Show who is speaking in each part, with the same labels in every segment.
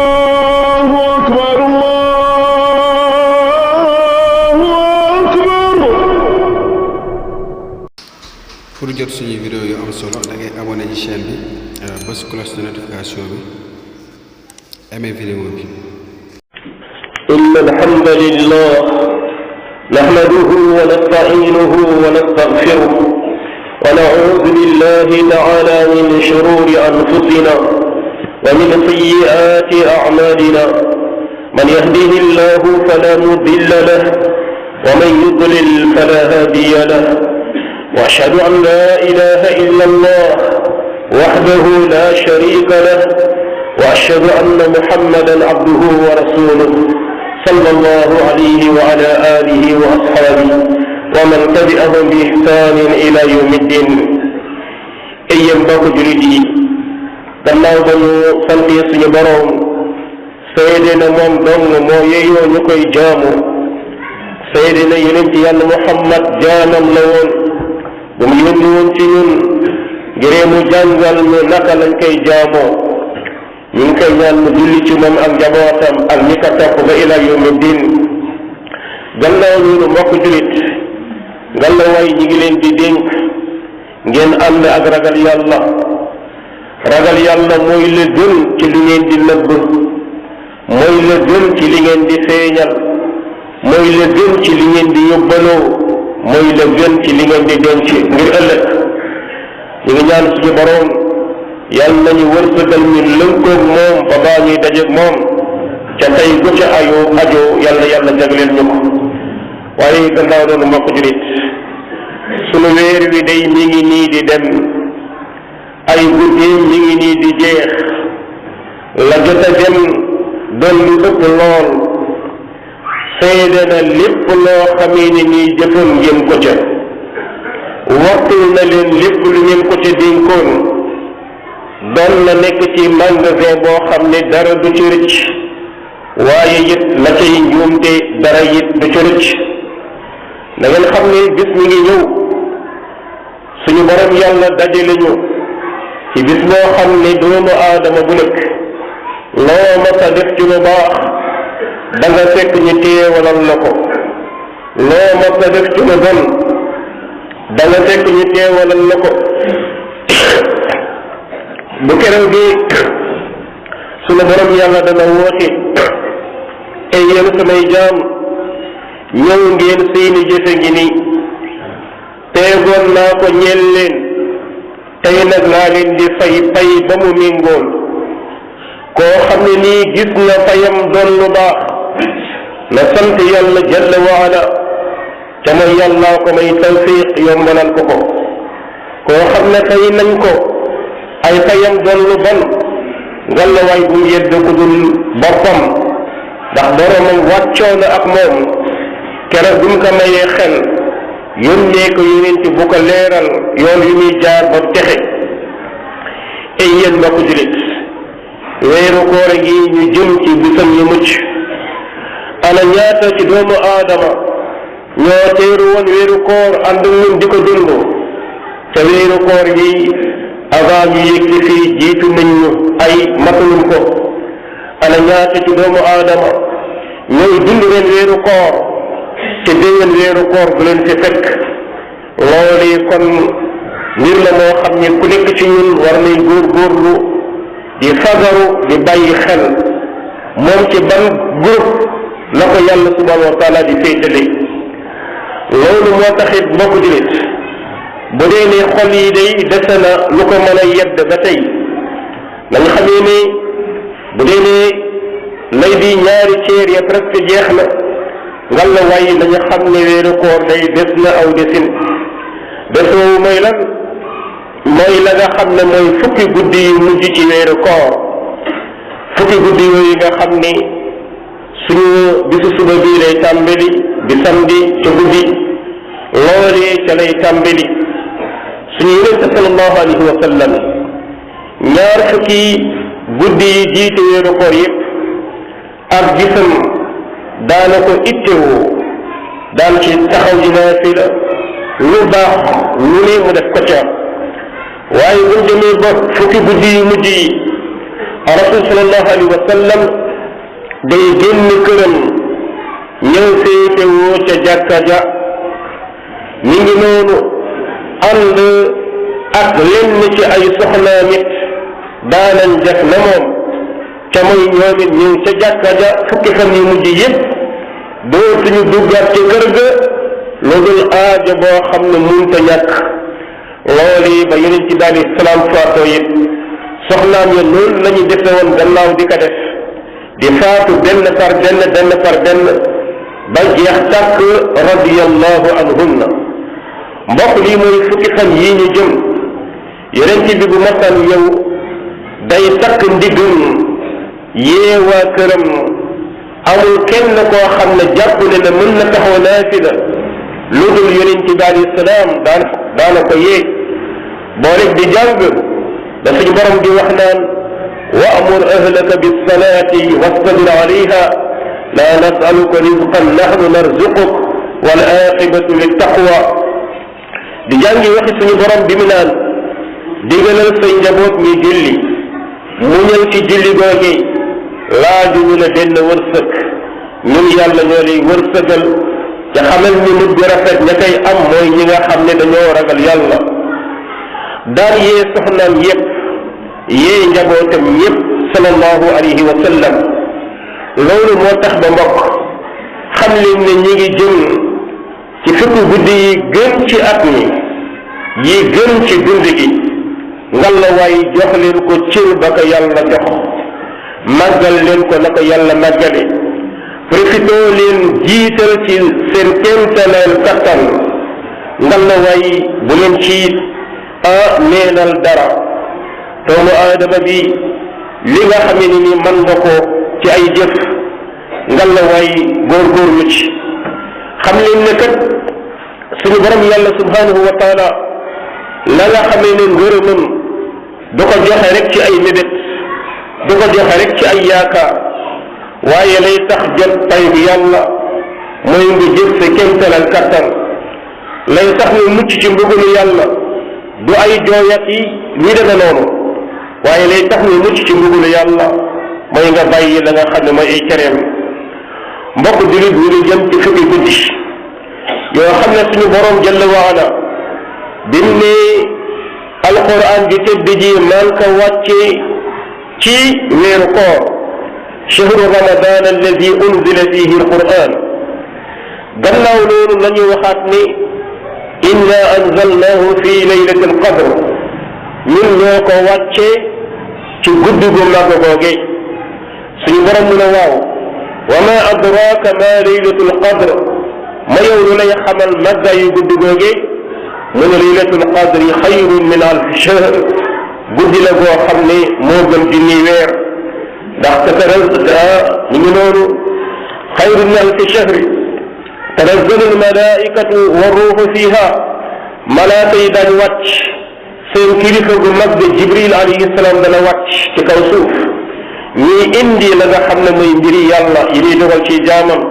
Speaker 1: الله أكبر الله أكبر.
Speaker 2: pour jot suñu vidéo yu am solo da ngay abonné ci chaîne bi bës cloche de notification bi aimé vidéo bi.
Speaker 3: إن الحمد لله نحمده ونستعينه ونستغفره ونعوذ بالله تعالى من شرور أنفسنا ومن سيئات أعمالنا من يهده الله فلا مضل له ومن يضلل فلا هادي له وأشهد أن لا إله إلا الله وحده لا شريك له وأشهد أن محمدا عبده ورسوله صلى الله عليه وعلى آله وأصحابه ومن تبعهم بإحسان إلى يوم الدين. أيام باكو جلدي gannaaw ba ñu sant suñu boroom seede na moom dong moo yeyoo ñu koy jaamu seede na yonent yàlla Muhammad jaamam la woon bu mu yónni woon ci ñun ngir mu jàngal ñu naka lañ koy jaamoo ñu ngi koy ñaan mu julli ci moom ak njabootam ak ñi ko topp ba ila yawmi din. gannaaw loolu mbokk julit ngalla way ñi ngi leen di dénk ngeen ànd ak ragal yàlla. ragal yàlla mooy la gën ci li ngeen di nëbb mooy la gën ci li ngeen di feeñal mooy la gën ci li ngeen di yóbbaloo mooy la gën ci li ngeen di denc ngir ëllëg. ñu ngi ñaan suñu boroom yàlla nañu wërsëgal ñu lënkoog moom ba baa ñuy dajeeg moom ca tey gu ca ajo yàlla jagleel ñu ko. waaye gannaaw doonu mbokk julit sunu weer wi day mi ngi nii di dem ay guddi mi ngi nii di jeex la jot a dem doon lu ëpp lool seede na lépp loo xamee ni nii jëfoon ngeen ko ca waxtul na leen lépp lu ngeen ko ca dénkoon doon na nekk ci magasin boo xam ne dara du ci rëcc waaye it la cay njuumte dara it du ci rëcc. da ngeen xam ne bis mi ngi ñëw suñu borom yàlla dajale ñu ci bis boo xam ne doomu aadama bu nekk loo mas a def ci lu baax da nga fekk ñu teewalal la ko loo mas a def ci lu bon da nga fekk ñu teewalal la ko bu keroog gi suñu borom yàlla dana woote ay yéen samay jaam ñëw ngeen seeni jëfe ngi nii teegoon naa ko ñeel leen tey nag laa leen di fay ba mu méngool koo xam ne nii gis na fayam doon lu baax na sant yàlla jalla wa ala ca mooy yàllaa ko may tawfiq yombalal ko ko koo xam ne fay nañ ko ay fayam doon lu bon ngalla waay bu mu yedd ku dul boppam ndax boromam wàccoo na ak moom keroog bu mu ko mayee xel yónnee ko yonent bu ko leeral yoon yu muy jaar ba texe. ay yéen mbokk julit weeru koor gi ñu jëm ci bisam yu mucc ana ñaata ci doomu aadama ñoo teeru woon weeru koor ànd ñun di ko dund te weeru koor gi avant ñu yëg ci fii jiitu nañ ñu ay mataluñ ko. ana ñaata ci doomu aadama ñooy dund leen weeru koor te déwén weeru koor bu leen fi fekk. loolu kon mbir la moo xam ne ku nekk ci ñun war nañ góorgóorlu di fagaru di bàyyi xel moom ci ban groupe la ko yàlla subhanahu wa taala di féetale. loolu moo taxit mbokk julit bu dee ne xol yi day dese na lu ko mën a yedd ba tey nañ xamee ne bu dee ne lay di ñaari ceer ya presque jeex na ngalla waaye dañu xam ne weeru koor day des na aw desin desoowu mooy lan mooy la nga xam ne mooy fukki guddi yu mujj ci weeru koor fukki guddi yooyu nga xam ni suñu bisu suba bii lay tàmbali di samedi ca guddi loolee ca lay tàmbali suñu yonente sallallahu alayhi wa sallam ñaar fukki guddi yi jiite weeru koor yëpp ak gisam daana ko ittewoo daan ci taxaw ji naafila lu baax lu ne mu def ko ca waaye buñ demee ba fukki guddi yu mujj yi rasul sallallahu alayhi wa sallam day génn këram ñëw féetewoo ca jàkka ja mi ngi noonu ànd ak lenn ci ay soxnaam it daanañ def na moom ca mooy ñoom it ñëw ca jàkka ja fukki fan yu mujj yëpp dootuñu duggaat ca kër ga lu dul aajo boo xam ne munta ñàkk loolu ba yonent bi alayhi salaam faatoo it soxnaam ya noonu la ñu defe woon gannaaw di ko def di faatu benn par benn ba jeex tàkk radiyallahu anhunna mbokk lii mooy fukki fan yii ñu jëm yonent bi bu masaan yow day takk ndiggam yee waa këram amul kenn koo xam ne jàpp ne na mën na taxaw naafila lu dul yonent bi alayhi salaam daana ko yee boo rek di jàng da suñu borom di wax naan wa amur ahlaka bissalati wastabir alayha la nasaluka rizqan nahnu narzuquk wal aqibatu littaqwa di jàngi waxi suñu borom bi mu naan digalal say njaboot ñi julli muñal ci julli googi laaju ñu la benn wërsëg ñun yàlla ñoo lay wërsëgal te xamal ni nit bi rafet ña koy am mooy ñi nga xam ne dañoo ragal yàlla daan yee soxnaam yépp yee njabootam yépp sallallahu alayhi wa sallam loolu moo tax ba mbokk xam leen ne ñi ngi jëm ci fukki guddi yi gën ci at mi yi gën ci dund gi ngalla waay jox leen ko cër ba ko yàlla jox màggal leen ko na ko yàlla màggale profitoo leen jiital ci seen kéemtaleel kattan ngalla waay bu leen ci neenal dara doomu aadama bi li nga xam ne ni mën nga ko ci ay jëf ngalla waay góorgóorlu ci xam leen ne kat suñu borom yàlla subhanahu wa taala la nga xamee ne ngërëmam du ko joxe rek ci ay mébét du ko joxe rek ci ay yaakaar waaye lay tax jot pay bi yàlla mooy nga jëf sa kéemtalal kattan lay tax nga mucc ci mbugalu yàlla du ay jooyat yi ñi deme noonu waaye lay tax nga mucc ci mbugalu yàlla mooy nga bàyyi la nga xam ne mooy ay tereem mbokk jullit ñu ngi jëm ci fukki guddi yoo xam ne suñu borom jalla waala bim ne alquran bi tëdd ji maan ko wàcce ci weeru koor shahru ramadan alladi unzila fihi alquran gannaaw loolu la ñu waxaat ni inna anzalnahu fi laylati alqadr ñun ñoo ko wàcce ci guddi gu mag googe suñu borom mu ne waaw wa ma adraka ma laylatul qadr ma yow lu lay xamal magga yu guddi googe mu ne laylatul qadri xayrun min alfi shahr guddi la goo xam ne moo gën junni weer ndax ñu ngi noonu xayrun min alfi shahri tanazzalu almalaikatu warruuhu fiha malaaka yi daañu wàcc seen kilifa gu mag de Jibril alayhi salaam dana wàcc ci kaw suuf ñuy indi la nga xam ne mooy mbiri yàlla yi ñuy dogal ci jaamam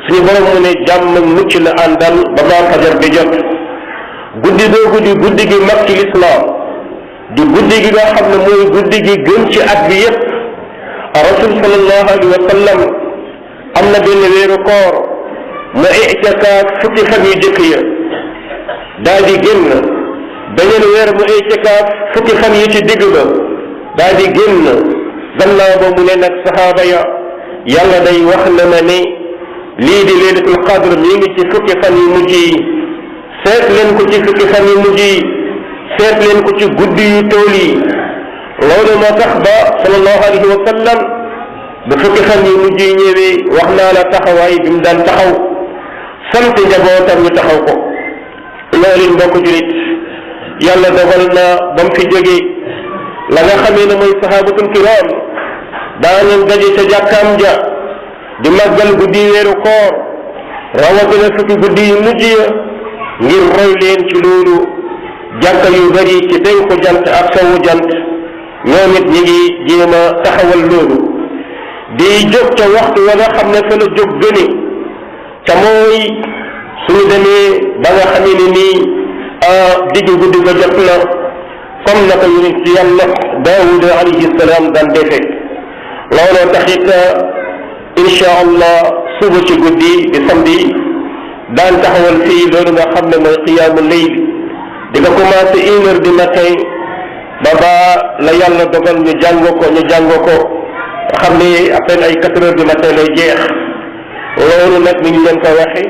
Speaker 3: suñu borom mu ne jàmm mucc la àndal ba baa fajar di jot guddi googu di guddi gi mag ci lislaam di guddi gi nga xam ne mooy guddi gi gën ci at bi yépp rasul sallallahu alayhi wa sallam am na benn weeru koor mu itikaaf fukki fan yu jëkk ya daal di génn beneen weer mu itikaaf fukki fan yi ci digg ba daal di génn gannaaw ba mu ne nag saxaaba ya yàlla day wax na ma ne lii di laylatul qadr mi ngi ci fukki fan yu mujj yi seet leen ko ci fukki fan yu mujj yi seet leen ko ci guddi yu tool yi loolu moo tax ba sallallahu alayhi wa sallam ba fukki fan yu mujj yi ñëwee wax naa la taxawaay bi mu daan taxaw sant njabootam ñu taxaw ko loolu mbokk julit yàlla dogal na ba mu fi jógee la nga xamee ne mooy sahabatul kiram daanañ daje ca jàkkaam ja di màggal guddi weeru koor rawatina fukki guddi yu mujj ya ngir roy leen ci loolu jàkka yu bari ci penku jant ak sowu jant ñoom it ñi ngi jéem a taxawal loolu di jóg ca waxtu wa nga xam ne fa la jóg gëne ca mooy suñu demee ba nga xamee ne nii digg guddi ga jot na comme naka yonent yàlla Daawuda alayhi salaam daan defee looloo taxit incha allah suba ci guddi di samedi daan taxawal fii loolu nga xam ne mooy qiyaamu layl di nga commencé 1 heure du matin ba la yàlla dogal ñu jàng ko xam ne après ay 4 heures du matin lay jeex loolu nag ni ñu leen ko waxe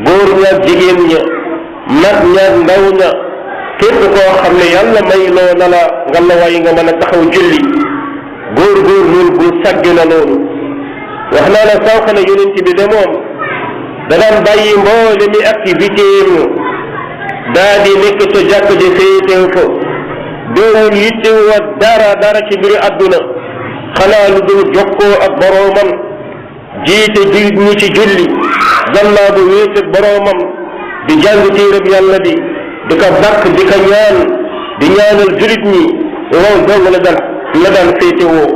Speaker 3: góor ña jigéen ña mag ña ndaw ña képp koo xam ne yàlla may loo na la nga la waay nga mën a taxaw julli góor loolu bu sàgg na loolu wax naa la sànq ne yonent bi de moom da daan bàyyi mboole mi activité daa di nekk ca jàkk ji féetew fa doowul yittewoo dara ci mbiri àdduna xanaa lu dul jokkoo ak boroomam jiite jullit ñi ci julli gannaaw bu wéet ak boroomam di jàng téereb yàlla bi di ko dàkk di ko ñaan di ñaanal jullit ñi loolu dong la daan féetewoo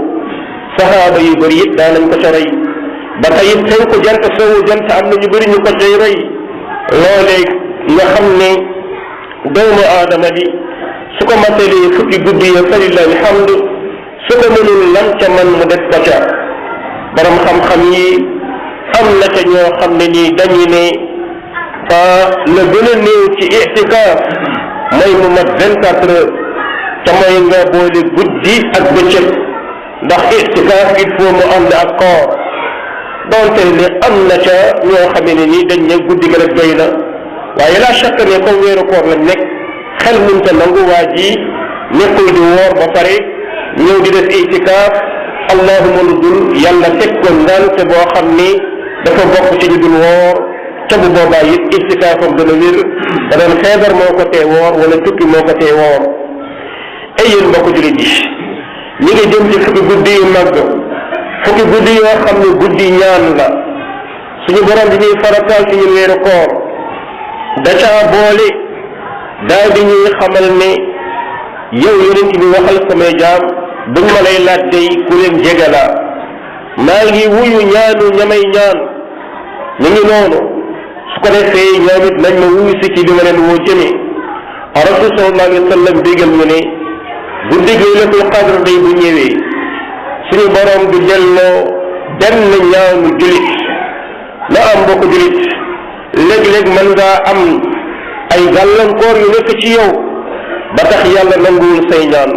Speaker 3: saxaaba yu bëri it daa nañ ko ca rey ba tey it fenku jant sowu jant am na ñu bëri ñu ko cay rey loolee nga xam ne doomu aadama bi su ko matalee fukki guddi ya falillahi alhamdu su ko mënul lam ca man mu def ko ca borom xam-xam yi am na ca ñoo xam ne nii dañu ne la gën a néew ci i'tikaaf mooy mu mat 24 heures te mooy nga boole guddi ak bëccëg ndax i'tikaaf il faut mu ànd ak koor donte ne am na ca ñoo xam ne nii dañ ne guddi ga rek doy na waaye la chaque ne comme weeru koor lañ nekk xel mënta nangu waa ji nekkul di woor ba pare ñëw di def i'tikaaf allahuma lu dul yàlla teg ko ngante boo xam ni dafa bokk ci ñu dul woor ca bu boobaa it i'tikaafam dana wér da doon feebar moo ko tee woor wala tukki moo ko tee woor ay yéen mbokk jullit yi ñi ngi jëm ci fukki guddi yu mag fukki guddi yoo xam ne guddi ñaan la suñu borom bi ñuy farataal ci ñun weeru koor da caa boole daal di ñuy xamal ne yow yonent bi waxal samay jaam buñ ma lay laaj day ku leen jege la maa ngi wuyu ñaanu ñamay ñaan ñu ngi noonu su ko defee ñoom it nañ ma wuyu si ci li ma leen woo jëme rasul sallallahu alayhi wa sallam bégal ñu ne guddi laylatul qadr day bu ñëwee suñu borom du delloo benn ñaanu julit na am mbokk julit léeg-léeg mën ngaa am ay gàllankoor yu nekk ci yow ba tax yàlla nanguwul say ñaan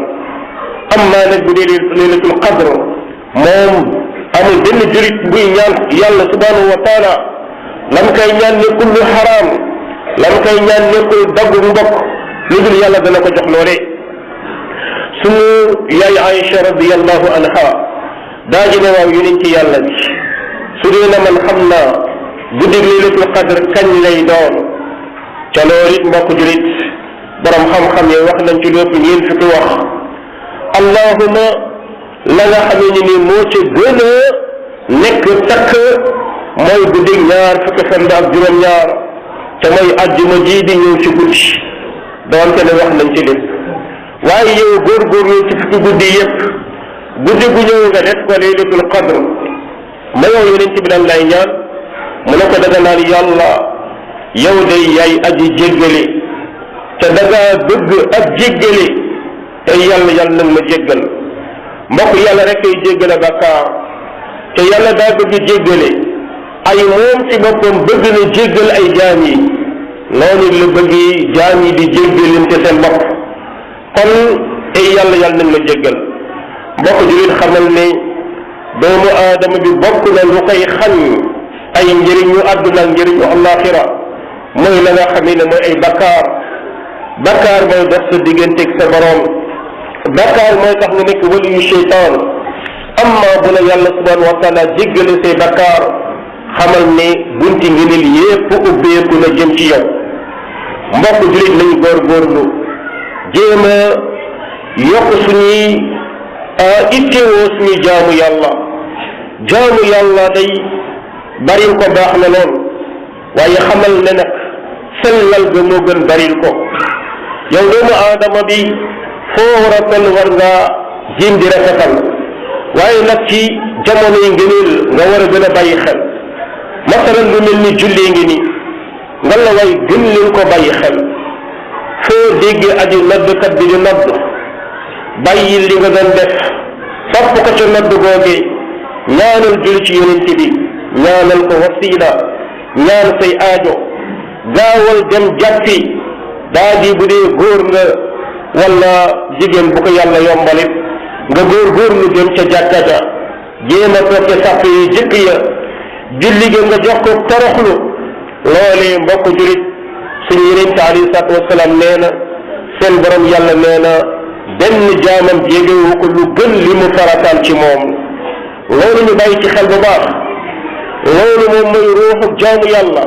Speaker 3: am maa nag bu dee laylatul qadr moom amul benn julit buy ñaan yàlla subhanahu wa taala lam koy ñaan nekkul lu xaraam lam koy ñaan nekkul daggu mbokk lu dul yàlla dana ko jox loole suñu yaay Aïcha radiyallahu anha daa ji ne waaw yonent yàlla bi su dee na man xam naa guddi laylatul qadr kañ lay doon ca loolu it mbokk julit borom xam-xam yi wax nañ ci lépp ñeen fi wax allahuma la nga xamee ni moo ci gën a nekk takk mooy guddi ñaar fukki fan ak juróom-ñaar te mooy ajjuma ji di ñëw ci guddi doonte ne wax nañ ci lépp waaye yow góorgóorlu ci fukki guddi yëpp guddi gu ñëw nga def ko laylatul qadr ma yow yonent bi lan lay ñaan mu ne ko daga naan yàlla yow day yaay aji jéggale te daga bëgg ak jéggale te yàlla nag ma jéggal mbokk yàlla rek ay jéggale bakkaar te yàlla daa bëgg jéggale ay moom ci boppam bëgg na jéggal ay jaam yi noonu la bëgg jaam yi di jéggalante seen bopp kon ay yàlla nag ma jéggal mbokk julit xamal ne doomu aadama bi bokk na lu koy xañ ay njëriñu àdduna ak njëriñu àllaaxira mooy la nga xam ne mooy ay bakkaar mooy dox sa digganteeg sa borom bakkaar mooy tax nga nekk waliyu seytaan amma bu la yàlla subhanahu wa taala jéggale say bakkaar xamal ne bunti ngëneel yépp ubbeeku na jëm ci yow mbokk julit nañ góorgóorlu jéem a yokk suñuy ittewoo suñuy jaamu yàlla day baril ko baax na lool waaye xamal ne nag sellal ga moo gën baril ko yow doomu aadama bi foo war a toll war ngaa jéem di rafetal waaye nag ci jamono yi ngëneel nga war a gën a bàyyi xel masalan lu mel ni julli ngi ni nga la way gën leen ko bàyyi xel foo dégg aji noddkat bi di nodd bàyyi li nga doon def topp ko ca nodd googe ñaanal julli ci yonent bi ñaanal ko wasila ñaan say aajo gaawal dem jàppi daa di bu dee góor nga wala jigéen bu ko yàlla yombalit nga góorgóorlu dem ca jàkka ja jéem a toog ca sàpp yi jëkk ya julli ga nga jox ko toroxlu loolee mbokk julit suñu yonent alayhi salaatu wasalaam nee na seen borom yàlla nee na benn jaamam jégewu ko lu gën li mu farataal ci moom loolu ñu bàyyi ci xel bu baax loolu moom mooy ruuxu jaamu yàlla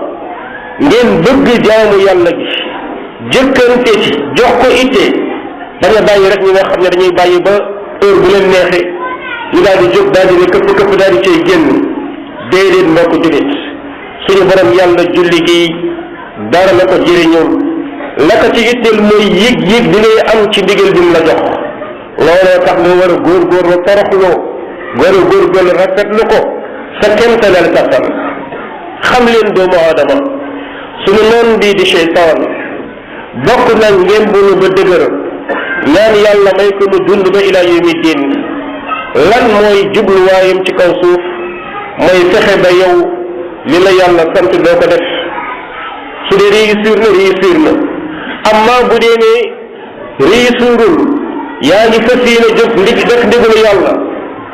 Speaker 3: ngeen bëgg jaamu yàlla gi jëkkante ci jox ko itte bañ a bàyyi rek ñi nga xam ne dañuy bàyyi ba heure bu leen neexe ñu daal di jóg daal di ne këpp këpp daal di cay génn déedéet mbokk julit suñu borom yàlla julli gi dara la ko jëriñul la ko ci itteel mooy yëg-yëg di ngay am ci ndigal bi mu la jox looloo tax nga war a góorgóorlu toroxloo war a góorgóorlu rafetlu ko sa kemtalal kattan xam leen doomu aadama suñu noon bii di seytaan bokk na ngeen bu ñu ba dëgër ñaan yàlla may ko mu dund ba ila yawmi diin lan mooy jubluwaayam ci kaw suuf mooy fexe ba yow li la yàlla sant doo ko def su dee réussir na amma bu dee ne réussirul yaa ngi fas yéene jóg def ndigalu yàlla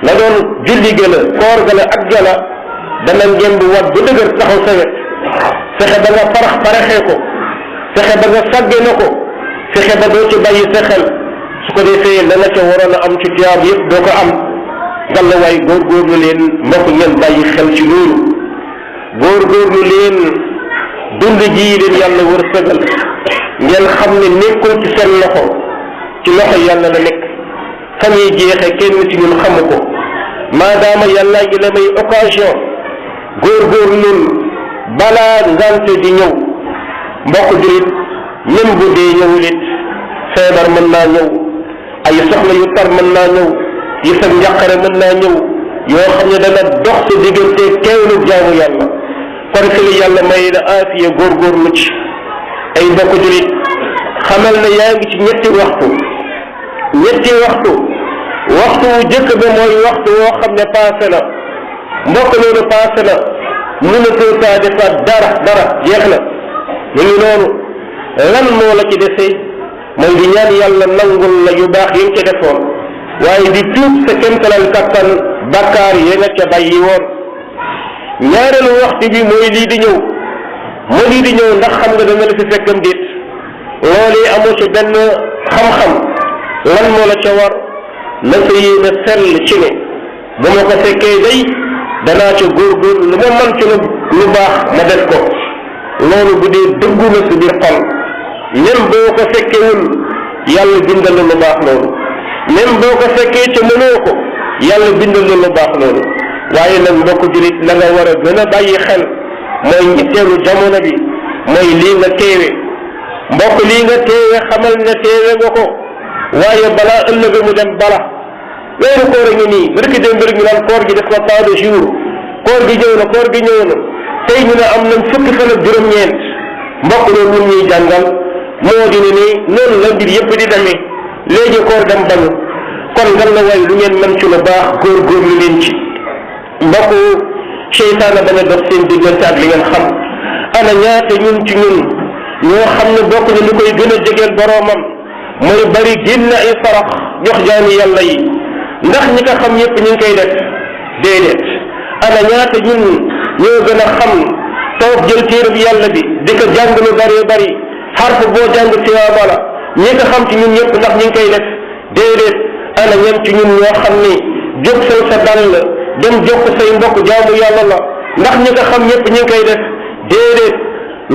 Speaker 3: la doon julli gën a koor gën a ak gala dana ngeen bu wat ba dëgër taxaw sa wet fexe ba nga paraxee ko fexe ba nga sàgge na ko fexe ba doo ci bàyyi sa xel su ko defee la nga ca waroon a am ci tuyaab yëpp doo ko am ngalla waay góorgóorlu leen mbokk ngeen bàyyi xel ci loolu góorgóorlu leen dund jii leen yàlla wërsëgal ngeen xam ne nekkul ci seen loxo ci loxo yàlla la nekk fa muy jeexe kenn ci ñun xamu ko maadaama yàlla ngi la may occasion góorgóorlu balaa ngante di ñëw mbokk julit même bu dee ñëwul it feebar mën naa ñëw ay soxla yu tar mën naa ñëw yi sa njàqare mën naa ñëw yoo xam ne dana dox sa diggante teewlu jaamu yàlla kon fi la yàlla may la aafiya góorgóorlu ci ay mbokk julit xamal ne yaa ngi ci ñetti waxtu waxtu wu jëkk ba mooy waxtu woo xam ne passé na mbokk loolu passé na mënatoo taa defaat dara jeex na ñu ngi noonu lan moo la ci desee mooy di ñaan yàlla nangul la yu baax yi nga ca defoon waaye di tuub sa kéemtalal kattan bakkaar yi nga ca bàyyi woon ñaareelu waxtu bi mooy lii di ñëw ndax xam nga dana la fi fekkam déet loolu amoo ci benn xam-xam lan moo la ca war na sa yéene sell ci ne bu ma ko fekkee day danaa ca góorgóorlu lu ma mën ci lu baax ma def ko loolu bu dee dëggu na si biir xol même boo ko fekkewul yàlla bindal la lu baax loolu même boo ko fekkee ca mënoo ko yàlla bindal la lu baax loolu waaye nag mbokk julit la nga war a gën a bàyyi xel mooy ñetteelu jamono bi mooy lii nga teewe mbokk lii nga teewe xamal ne teewe nga ko waaye balaa ëllëg mu dem bala weeru koor a ngi nii barki dem mbir ñu naan koor gi def na tant de jours koor gi ñëw na tey ñu ne am nañ fukki fan ak juróom-ñeent mbokk loolu lu ñuy jàngal moo di ne nii noonu la mbir yëpp di demee léegi koor dem bañu kon ngan la way lu ngeen mën ci lu baax góorgóorlu leen ci mbokk seytaane bañ a dox seen diggante ak li ngeen xam ana ñaata ñun ci ñun ñoo xam ne bokk na li koy gën a jegeel boroomam mooy bari génn ay sarax jox jaami yàlla yi ndax ñi ko xam ñëpp ñu ngi koy def déedéet ana ñaata ñun ñoo gën a xam toog jël téereb yàlla bi di ko jàng lu bëree bëri xarf boo jàng tiyaaba la ñi ko xam ci ñun ñëpp ndax ñu ngi koy def déedéet ana ñan ci ñun ñoo xam ni jóg sal sa dal la dem jokk say mbokk jaamu yàlla la ndax ñi ko xam ñëpp ñu ngi koy def déedéet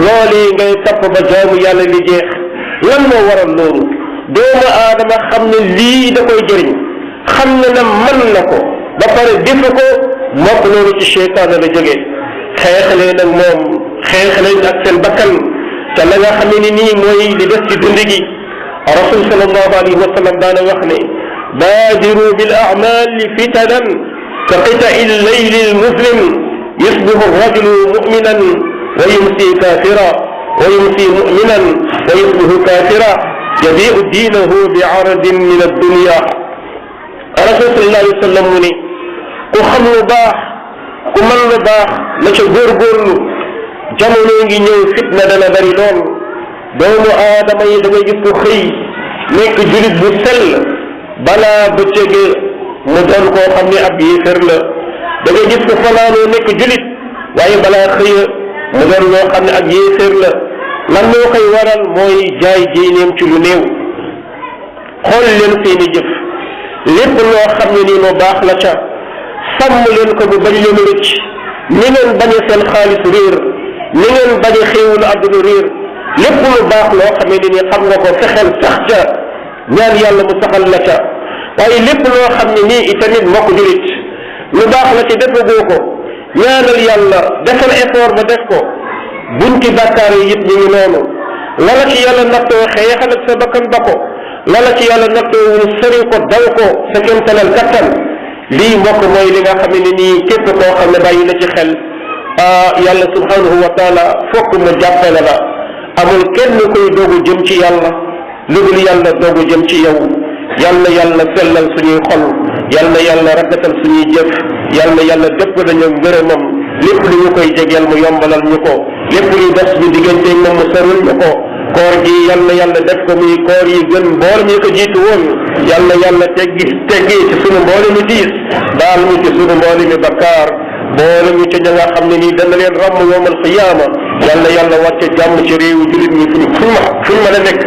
Speaker 3: loolu ngay topp ba jaamu yàlla li jeex lan moo waral loolu doomu aadama xam ne lii da koy jëriñ xam ne na mën na ko ba pare defe ko mokk loolu ci seytaane la jógee xeexalee nag moom xeexalee ak seen bakkan te la nga xam ne nii mooy li des ci dund gi rasul sallallahu alayhi wa sallam daana wax ne baadiru bil a'mali fitanan ka qita'i llayli al muslim yusbihu rajulu mu'minan wa yumsi kafira wa yumsi muminan wa yusbihu kafira yabiu diinahu bi aradin min addunia. rasul sallallahu alayhi wa sallam mu ni ku xam lu baax ku mën lu baax na ca góorgóorlu. jamono ngi ñëw fitna dana bari lool. doomu aadama yi da ngay gis ko xëy nekk julit bu sell balaa bëccëge mu doon koo xam ne ab yéefér la. da ngay gis ko fanaanoo nekk julit waaye balaa xëya mu doon loo xam ne ak yéeféer la. lan moo koy waral mooy jaay diineem ci lu néew. xool leen seeni jëf lépp loo xam ne nii lu baax la ca sàmm leen ko bu bañ leen rëcc. ni ngeen bañe seen xaalis réer ni ngeen bañe xéewlu àdduna réer lépp lu baax loo xam ne nii xam nga ko fexeel sax ca ñaan yàlla mu saxal la ca. waaye lépp loo xam ne nii itamit moo ko julit lu baax la ci defagoo ko ñaanal yàlla defal effort ba def ko. bunti bàkkaar yi yëpp ñu ngi noonu. lala ci yàlla nattoo xeexal ak sa bakkan ba ko lala ci yàlla nattoo wul sëri ko daw ko sa kéemtalal kattan. lii mbokk mooy li nga xam ne nii képp koo xam ne bàyyi na ci xel yàlla subhanahu wa taala fokk mu jàppale la. amul kenn koy doogu jëm ci yàlla lu dul yàlla doogu jëm ci yow. yàlla yàlla sellal suñuy xol yàlla yàlla rafetal suñuy jëf yàlla dëpp dañu ngërëmam. lépp lu ñu koy jegeel mu yombalal ñu ko lépp luy des ñu diggante moom mu sarul ñu ko. koor gi yàlla def ko muy koor yi gën mboolem yi ko jiitu woon. yàlla teggi ci sunu mboolemi diis baal ñu ci sunu mboolemi bakkaar boole ñu ca ña nga xam ne nii dana leen ràmm yowmal qiyaama. yàlla wàcce jàmm ci réewu julit ñi fuñ mën a nekk.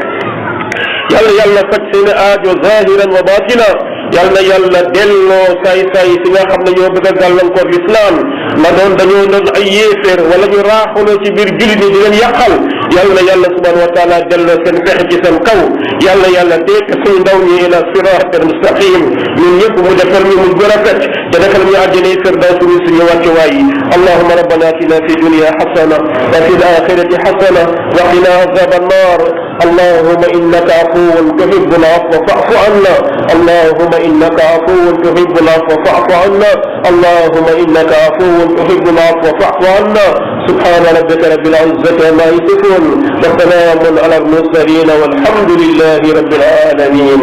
Speaker 3: yàlla faj seen aajo zahiran wa batina. yàlla delloo saay si nga xam ne ñoo bëgg a gàllankoor l'islam ma dañoo doon ay yéeféer wala ñu raaxaloo ci biir jullit ñi di leen yàqal. yàlla subhanahu wa taala delloo seen pexe ci seen kaw. yàlla tekk suñu ndaw ñi ila sirat al mustaqim. ñun ñëpp mu defal ñu mu gën a fecc te defal ñu àjjana firdaws ñu suñu wàccuwaay yi. allahumma rabbana atina fi dunya hasana wa fi al-akhirati hasana wa qina azab an-nar. allahumma innaka afuwwun tuhibbul afwa fa'fu anna. allahumma innaka afuwwun tuhibbul afwa fa'fu anna. allahumma innaka afuwwun tuhibbul afwa fa'fu anna. subhana rabbika rabbil izzati amma yasifun wa salamun ala al-mursalin walhamdulillahi rabbil alamin.